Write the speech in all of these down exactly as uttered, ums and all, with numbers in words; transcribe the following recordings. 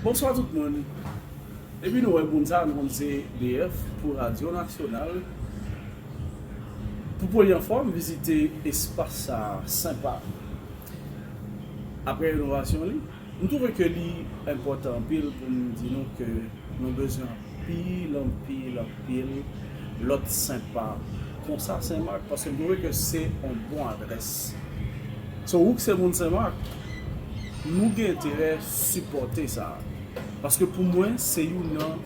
Bonswa tout moun. Epi nou wè moun sa, nou konn se D F pou Radyo Nasyonal. Pou premye fwa, m vizite espas sa senpa. Apre renovasyon li, m twouve ke li enpòtan anpil pou m di nou ke nou bezwen anpil, anpil, anpil lòt senpa konsa Senmak, paske m twouve ke se yon bon adrès. So, ou k se moun Senmak, nou gen enterè sipòte sa. Paske pou mwen, se youn nan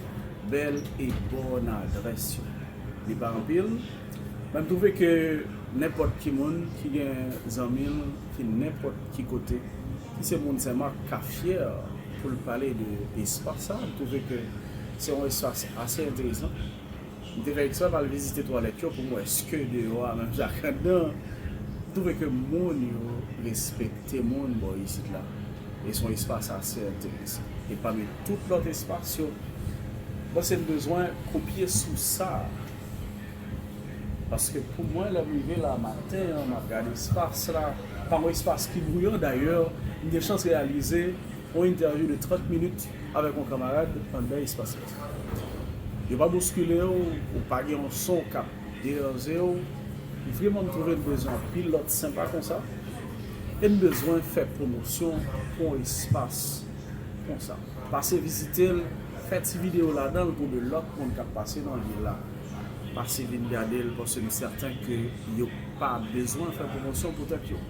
bèl e bon adrès yo. Li pa anpil, men m twouve ke nenpòt ki moun ki gen zanmi l ki nenpòt ki kote, ki se moun Senmak, ka fyè pou l pale de espas sa. M twouve ke se yon espas ase enteresan. M te fè eksprè m al vizite twalèt yo pou m wè èske deyò a menm jan ak anndan. M twouve ke moun yo respekte moun bò isit la. E se yon espas ase enteresan. E pami tout lòt espas yo, mwen se m bezwen kopye sou sa. Paske pou mwen, lè m rive la maten an, m ap gade espas la. Pa yon espas ki bwouyan, dayè, m gen chans reyalize yon entèvyou de trant minit avèk yon kanmarad anndan espas la. Yo pa bouskile w, ou pa gen yon son k ap deranje w. Vreman, m twouve n bezwen anpil lòt senpa konsa. E n bezwen fè pwomosyon pou yon espas konsa. Pase vizite l, fè ti videyo ladan l pou de lòt moun k ap pase nan vil la pase vin gade l, paske m sèten ke yo pa bezwen fè pwomosyon pou tèt yo.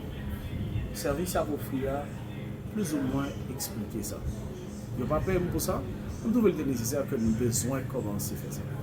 Sèvis y ap ofri a plizoumwen eksplike sa. Yo pa peye m pou sa, m twouve l te nesesè ke m bezwen kòmanse fè sa.